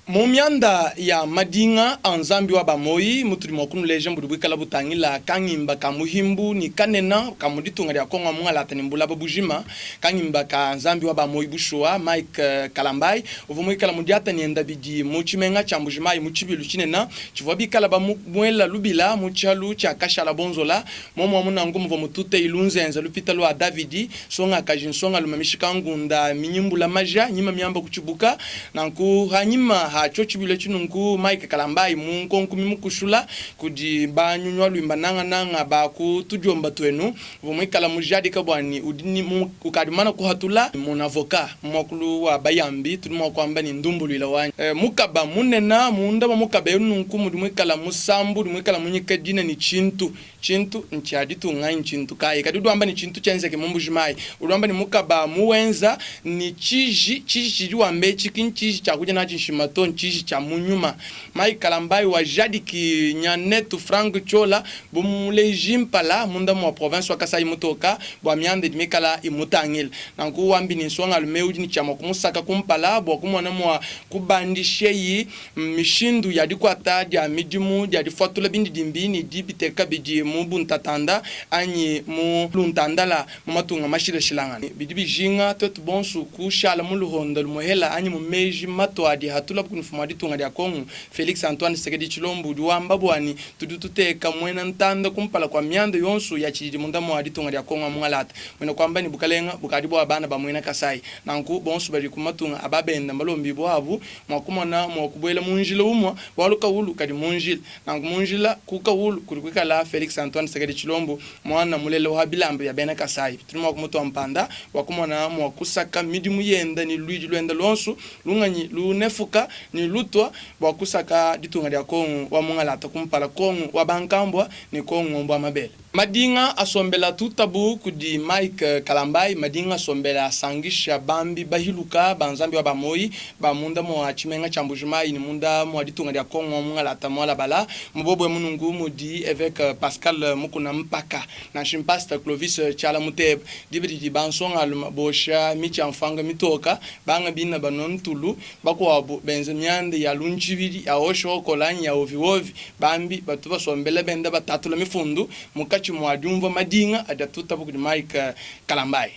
Mu mianda ya madinga a Nzambi wa ba-moyi, mutudi mua kunuleja mbudi buikala butangila kangimba ka muhimbu ne kanena ka mu ditunga dia Kongo mungalata ne mbulaba bujima, kangimba ka Nzambi wa ba-moyi bushuwa, Mike Kalambay uvua muikala mudiata ne enda bidi mu tshimenga tshia Mbuji-Mayi mu tshibilu tshinena tshivua bikala bamuela lubila mu tshialu tshia Kashala Bonzola momu amu nanku muvua mutute ilunzenze lupita lua Davidi nsongakaji nsongalume mishika ngunda minyimbula maja nyima miamba kutshibuka Nanku hanyima ha tsho tshibilu etshi nunku Mike Kalambayi mu nkonku mimukushula kudi ba nyunyua luimba nangananga ba ku tudiomba tuenu uvua muikala mujadika bua ni udi ni mu ukadi mumana kuhatula mon avocat mu muakulu wa bayambi tudi mua kuamba ni ndumbuluila wanyi mukaba munena munda mua mukaba eu nunku mudi muikala musambu udi muikala munyika dina ni tshintu Tshintu ntshia ditunga anyi ntshintu kayi? Kadi udi wamba ne, tshintu tshienzeke mu Mbuji-Mayi. Udi wamba ne, mukaba muwenza ne tshiji. Tshiji tshidi wamba etshi ki ntshiji tshia kudia natshi nshima to, ntshiji tshia mu nyuma. Mike Kalambayi wajadiki nyanetu Franck Ciola bu muleji-mpala munda mua province wa Kasaï Mutoka bua mianda idi mikala imutangila. Nanku wambi ne, nsongalume eu udi ne tshia mua kumusaka kumpala bua kumona mua kubandisheyi Mishindu ya dikuata dia midimu dia difuatula bindidimbi ne dibiteka kabidi mu buntatanda anyi mu luntandala mu matunga mashilashilangane bidi bijinga tuetu bonsu kushala mu luhonda lumuehela anyi mu meji matua adi hatula kudi mfumu wa ditunga dia Kongu Felix Antoine Tshisekedi Tshilombo udi wamba bua ni tudi tuteka muena ntanda kumpala kua mianda yonsu ya tshididi munda mua ditunga dia Kongu wa mungalata muena kuamba ni bukalenga bukadi bua bana ba muena Kasai nanku bonsu badi ku matunga a babenda mbalombibua abu mua kumona mua kubuela mu njila umua, bualu kawulu kadi mu njila. Nanku mu njila ku kawulu kudi kuikala Felix Antoine Tshisekedi Tshilombo, muana mulela wa bilamba bia bena Kasaï. Tudi mua kumutua mpanda bua kumona mua kusaka midimu yenda ne luidi luenda luonsu, lunganyi lunefuka ne lutua bua kusaka ditunga dia Kongu wa mungalata kumpala, Kongu wa bankambua ne Kongu ngombu wa mabele. Madinga asombela tutabu kudi Mike Kalambay Madinga asombela asangisha bambi bahiluka ba Nzambi wa ba moyi ba munda mua tshimenga tshia Mbuji-Mayi ne munda mua ditunga dia Kongo mungalata mualabala. Mu bobu emu nunku mudi Eveque Pascal Mukuna Mpaka nansha Mpasta Clovis Tshiala Muteba. Diba didi ba nsongaluma bosha mitshi ya mfuanka mitoka, banga bina banua ntulu, bakuabu benza mianda ya luntshibidi ya oshokola anyi ya ovi-ovi. Bambi batu basombela benda batatula mifundu munkatshi mua diumvua madinga adi atutabu kudi Mike Kalambay.